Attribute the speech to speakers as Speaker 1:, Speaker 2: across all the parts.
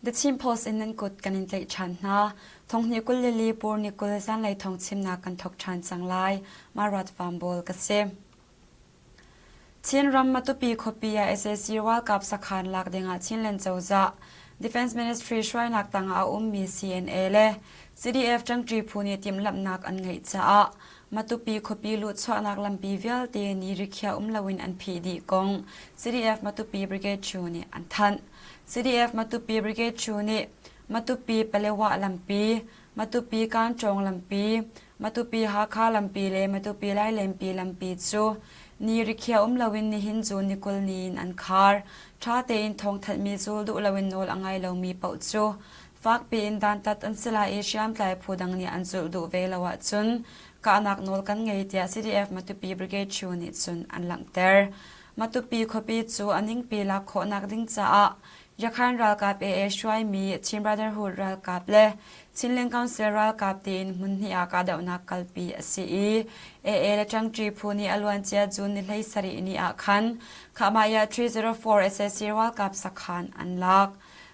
Speaker 1: The Chin Post in nan kut kan in tlaih ṭhan hna. Thonghni 22 pur ni 20 zanlei thawng chimnak kan thawk ṭhan cang lai. Marat Vambawl ka si. Chinram Matupi khuapi ah sac ralkap sakhan lak dingah Chinland cozah Defense Ministry hruainak tangah a ummi CNA le CDF ṭangṭi phu nih timhlamhnak an ngeih caah Matupi khuapi luhchuahnak lampi vialte ni rikhiah um loin an phih dih kong CDF Matupi Brigade Chu nih an thanh. CDF Matupi Brigade Chu nih Matupi Palewa lampi, Matupi Kanṭawng lampi, Matupi Hakha lampi le Matupi Lailenpi lampi cu ni rikhiah um loin nihin cu ni 20 ni in an khar. Ṭha tein thawngthanhmi zul duh loin nawl a ngai lomi paoh cu fakpi in dantat an si lai i hriamtlai phu dang nih an zulh duh ve lo ahcun kahnak nawl kan ngei tiah CDF Matupi Brigade Chu nih cun an langhter. Matupi khuapi cu a ningpi lak khawhnak ding caah Yakhan ralkap AA hruaimi Chin Brotherhood ralkap le Chinland Council ralkap tiin hmun hnih ah kahdohnak kalpi a si i AA le ṭangṭi phu nih a luancia June ni 17 ni ah khan Khahmaiah 304 sac ralkap sakhan an lak.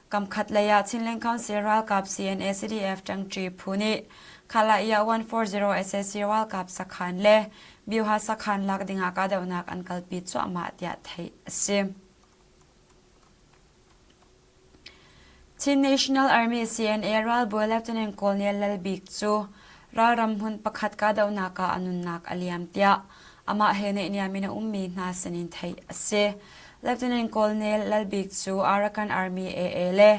Speaker 1: Kamkhat lei ah Chinland Council ralkap CNA CDF ṭangṭi phu nih Khalaiah 140 sac ralkap sakhan le Byuha sakhan lak dingah kahdohnak an kalpi cuahmah tiah theih a si. Chin National Army CNA ralbawi Lieutenant Colonel Lal Bik cu ralram hmun pakhat kahdohnak ah a nunnak a liam tiah amah he naihniam in a ummi hna sinin theih a si. Lieutenant Colonel Lal Bik cu Arakan Army AA le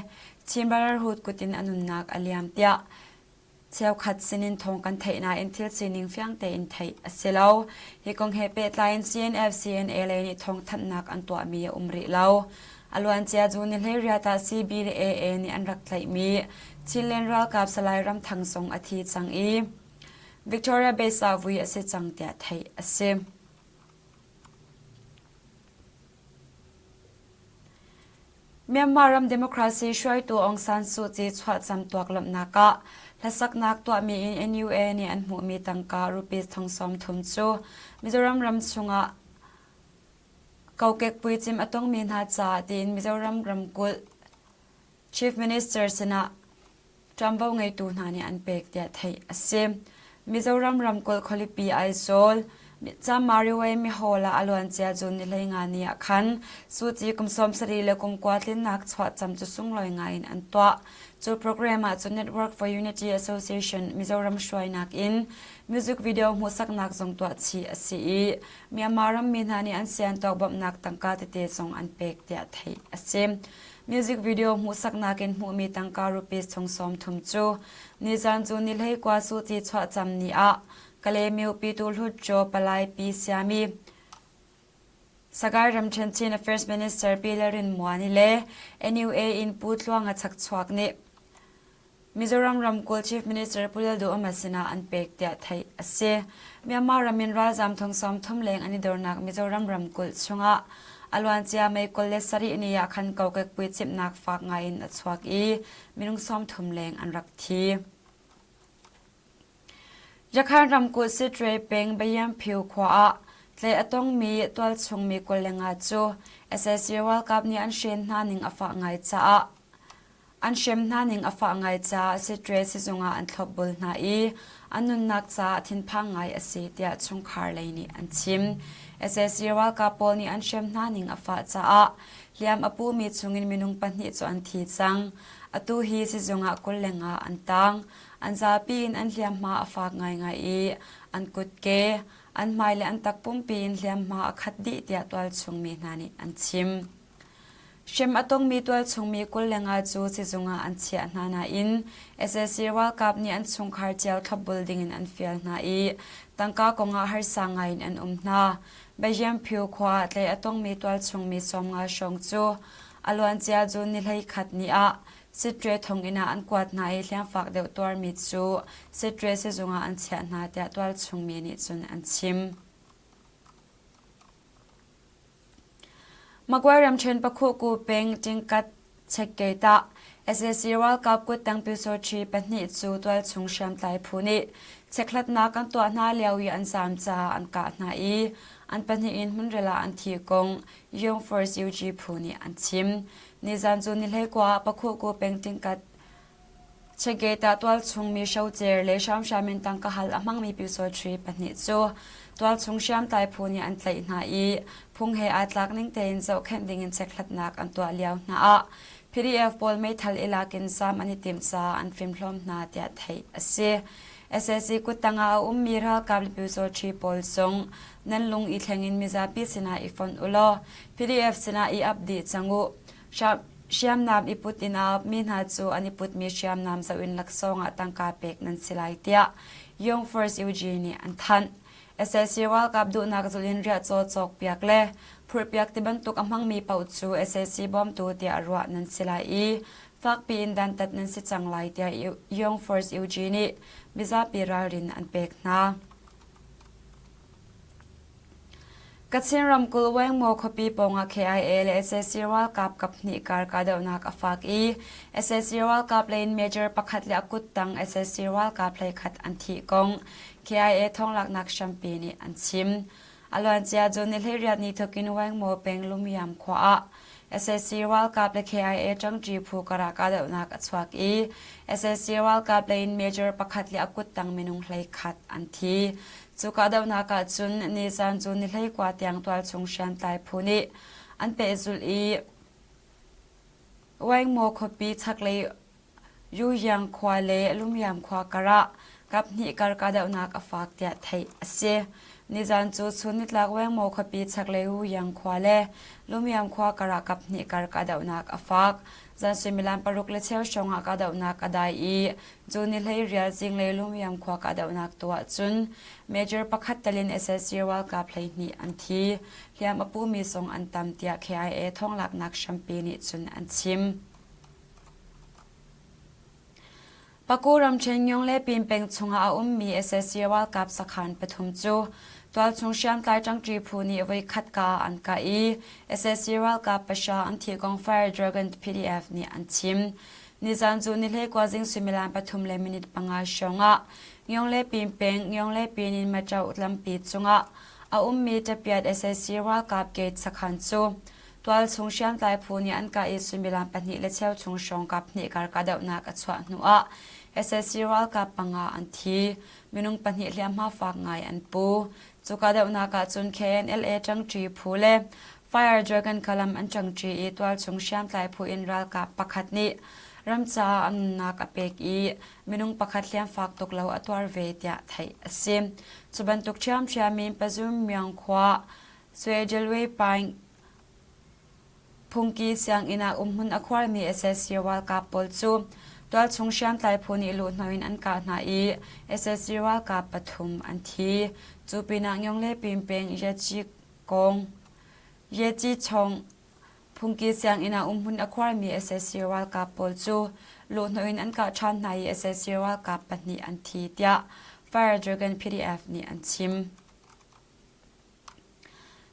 Speaker 1: Chin Brotherhood kut in a nunnak a liam tiah Cheukhat sinin thawng kan theih nain thil sining fiang tein theih a si lo. Hi kong he pehtlai in CNF CNA lei nih thawngthanhnak an tuahmi a um rih lo. A luancia June ni 18 ah CB le AA nih an rak tlaihmi Chinland ralkap Salai Ram Thang zong a thi cang i Victoria Base ah vui a si cang tiah theih a si. Myanmar ram democracy hruaitu Aung San Suu Kyi chuahcam tuaklamhnak ah hlasaknak tuahmi in NUA nih an hmuhmi tangka rupees thong 30 cu Mizoram ram chungah kokek puicim a tongmi hna caah tiin Mizoram ramkulh Chief Minister sinah ṭuanvo ngeitu hna nih an pek tiah theih a si. Mizoram ramkulh khualipi Aizawl, Chamariway Mihawl ah a luancia June ni 15 ni ah khan Suu Kyi kum 70 le kum kua tlinnak chuahcam cu sunglawi ngai in an tuah. Cu program ah cun Network for Unity Association Mizoram hruainak in music video hmuhsaknak zong tuah chih a si i Myanmar rammi hna nih an sian tawk bawmhnak tangka tete zong an pek tiah theih a si. Music video hmuhsaknak in hmuhmi tangka rupees thong 30 cu nizan cu ni 19 Suu Kyi chuahcam ni ah Kalaymyo Pyituh Hlutcaw Palai Pi Siami Sagaing ramṭhen Chin Affairs Minister Pi Lalrin Muani le NUA in Pu Tluanga Chakchuak nih Mizoram ramkulh Chief Minister Pu Lalduhoma sinah an pek tiah theih a si. Myanmar ram in ralzaam thong 30 leng an i dornak Mizoram ramkulh chungah a luancia May 27 ni ah khan kokek puicimhnak fak ngai in a chuak i minung 30 leng an rak thi. Yakhan ramkulh Sittwe peng Bayamphiu khua ah tlaih a tongmi tualchung mi 25 cu sac ralkap nih an hren hna ning a fah ngai caah An hrem hna ning a fah ngai caah Sittwe sizung ah an thlopbul hna i an nunnak caah thinphang ngai a si tiah chungkhar lei nih an chim. Sac ralkap pawl nih an hrem hna ning a fah caah hliam a pumi chungin minung pahnih cu an thi cang. Atu hi sizung ah 20 nga an tang. An zapi in an hliamhma a fak ngaingai i an kutke, an hmai le an takpumpi in hliamhma a khat dih tiah tualchung mi hna nih an chim. Hrem a tongmi tualchungmi 25 cu sizung ah an chiah hna nain sac ralkap nih an chungkhar cio thlopbul dingin an fial hna i tangka kongah harsa ngaiin an um hna. Bayiamphiu khua ah tlaih a tongmi tualchungmi 50 hrawng cu a luancia June ni 11 ni ah Sittwe thonginn ah an kuat hna i hliamfak deuh tuarmi cu Sittwe sizung ah an chiah hna tiah tualchungmi nih cun an chim. Magway ramṭhen Pakhuhku peng Tingkat Checkgate ah sac ralkap kuttang pyusawṭhi pahnih cu tualchung hriamtlai phu nih chekhlatnak an tuah hna lio i an zaam caah an kah hna i an pahnih in hmunrel ah an thi kong Young Force UG phu nih an chim. Nizan cu ni 19 ah Pakhuhku peng tingkat Checkgate ah tualchung mi hrocer le hramhram in tangka hal a hmangmi pyusawṭhi pahnih cu tualchung hriamtlai phu nih an tlaih hna i phung he aa tlak ning tein zohkhenh dingin chekhlatnak an tuah lio hna ah PDF pawl meithal i lak in zaam an i timh caah an fimhlawm hna tiah theih a si. Sac kuttang ah a ummi ralkap le pyusawṭhi pawl zong nan lung i thleng in mizapi sinah i fonh u law PDF sinah i ap dih cang u. Hriamnam i put in a mi hna cu an i putmi hriamnam zoh in laksawng ah tangka pek nan si lai tiah Young First UG nih an thanh. Sac ralkap duhnak zulh in riahcaw cawkpiak le phurhpiak ti bantuk a hmangmi paoh cu sac bawmtu tiah ruah nan si lai i fakpi in dantat nan si cang lai tiah Young First UG nih mizapi ralrin an pek hna. Kachin ramkulh Wengmaw khuapi pawngah KIA le sac ralkap kaphnih kar kahdohnak a fak i sac ralkap lei in major pakhat le a kuttang sac ralkap hleikhat an thih kong KIA thawnglaknak hrampi nih an chim. A luancia June ni 18 ni thawkin Wengmaw peng Lumyam khua ah sac ralkap le KIA ṭangṭi phu karah kahdohnak a chuak i sac ralkap lei in major pakhat le a kuttang minung 11 an thi. Cu kahdohnak ah cun nizan cu ni 19 tiang tualchung hriamtlai phu nih an pehzulh i Waingmaw khuapi chaklei Yuyang khua le Lumyam khua karah kaphnih kar kahdohnak a fak tiah theih a si. Nizan cu chun nitlak Waingmaw khuapi chaklei Yuyang khua le Lumyam khua karah kaphnih kar kahdohnak a fak. Zan suimilam paruk le cheu hrawng ah kahdohnak a dai i Cu ni hleirial zinglei Lumyam khua kahdohnak tuah cun Major pakhat telin sac ralkap 12 an thi. Hliam a pumi zong an tam tiah KIA thawnglaknak hrampi nih cun an chim. Paku ramṭhen Ngyong le Pin peng chungah a ummi sac ralkap sakhan pathum cu tualchung hriamtlai ṭangṭi phu nih voikhat ka ah an kah i sac ralkap pahra an thih kong Fire Dragon PDF nih an chim. Nizan cu ni 19 zing suimilam pathum le minute panga hrawng ah Ngyong le Pin peng Ngyong le Pin in Maṭauh lampi cungah a ummi Tapiat sac ralkap gate sakhan cu tualchung hriamtlai phu nih an kah i suimilam pahnih le cheu chung hrawng kap hnih kar kahdohnak a chuah hnuah sac ralkap panga an thi. Minung pahnih hliamhma fak ngai an pu. Cu kahdohnak ah cun KNLA ṭangṭi phu le Fire Dragon Kalam an ṭangṭi i tualchung hriamtlai phu in ralkap pakhat nih ram caah a nunnak a pek i minung pakhat hliamfak tuk lo a tuar ve tiah theih a si. Cu bantuk ṭhiamṭhiam in Pazum Myang khua Suejelwe Paing Phungki sianginn ah umhmun a khuarmi sac ralkap pawl cu tualchung hriamtlai phu nih luhhnawh in an kah hna i sac ralkap pathum an thi. Cu pinah Ngyong le Pin peng Yaci Kong Yaci Chong Phungki sianginn ah umhmun a khuarmi sac ralkap pawl cu luhhnawh in an kah ṭhan hna i sac ralkap pahnih an thi tiah Fire Dragon PDF nih an chim.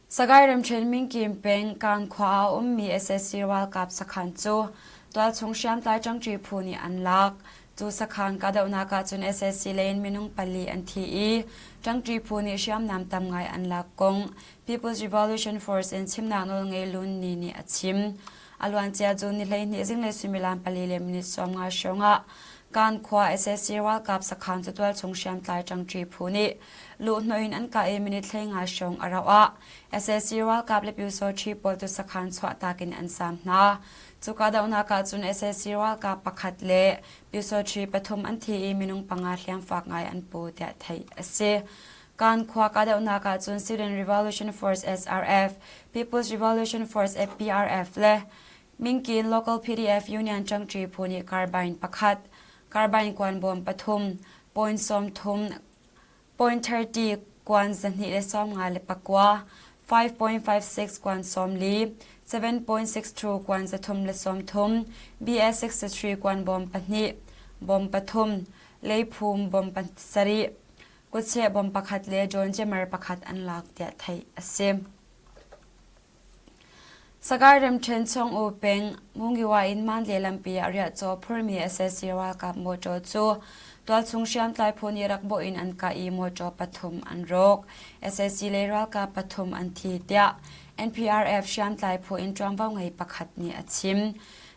Speaker 1: Sagaing ramṭhen Mingkim peng Kaan khua ah a ummi sac ralkap sakhan cu tualchung hriamtlai ṭangṭi phu nih an lak. Cu sakhan kahdohnak ah cun sac lei in minung pali an thi i ṭangṭi phu nih hriamnam tam ngai an lak kong People's Revolution Force in chimnak nawlngei Lun Ni nih a chim. A luancia June ni 12 zinglei suimilam pali le minute 50 hrawng ah Kaan khua sac ralkap sakhan cu tualchung hriamtlai ṭangṭi phu nih luhhnawh in an kah i minute 15 hrawng a rauh ah sac ralkap le pyusawṭhi pawl cu sakhan chuahtak in an zaam hna. Cu kahdohnak ah cun sac ralkap pakhat le pyusawṭhi pathum an thi i minung panga hliamfak ngai an pu tiah theih a si. Kaan khua kahdohnak ah cun Syrian Revolution Force SRF, People's Revolution Force FPRF le Mingkin Local PDF Union ṭangṭi phu nih carbine pakhat, carbine kuanbawm pathum, point 30, point 30 kuan 259, 5.56 kuan 40, 7.62 kuan 330, BS63 kuan bawm pahnih, bawm pathum, leiphum bawm pasarih, kutcheh bawm pakhat le John Jammer pakhat an lak tiah theih a si. Sagaing ramṭhen Chawng-U peng Mungiwa in Mandalay lampi ah riahcaw phurmi sac ralkap mawṭaw cu tualchung hriamtlai phu nih rak bawh in an kah i mawṭaw pathum an rawk. Sac lei ralkap pathum an thi tiah. NPRF hriamtlai phu in ṭuanvo ngei pakhat nih a chim.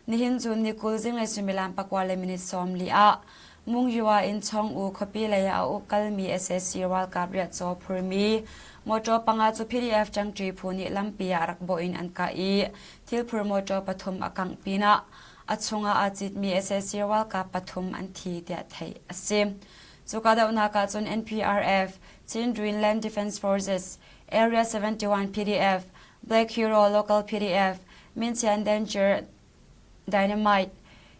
Speaker 1: Nihin cun ni 20 zinglei suimilam pakua le minute 40 ah Mungyua in Chong-u khuapi lei ah a uk kalmi sac ralkap riahcaw phurmi motor panga cu PDF ṭangṭi phu nih lampi ah rak bawh in an kah i thilphur motor pathum a kangh pinah a chungah aa citmi sac ralkap pathum an thi tiah theih a si. Cu kahdohnak ah cun NPRF, Chin Greenland Defense Forces, Area 71 PDF, Black Hero Local PDF, Minchian Danger Dynamite,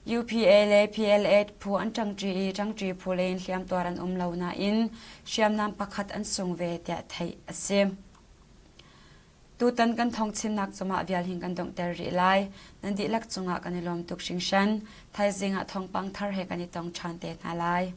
Speaker 1: UPA le PLA phu an ṭangṭi i ṭangṭi phu lei in hliamtuar an um lo nain hriamnam pakhat an sung ve tiah theih a si. Tutan kan thawngchimnak cungah vial hin kan donghter rih lai. Nan dihlak cungah kan i lawm tuk hringhran. Thaizing ah thawngpang thar he kan i tong ṭhan te hna lai.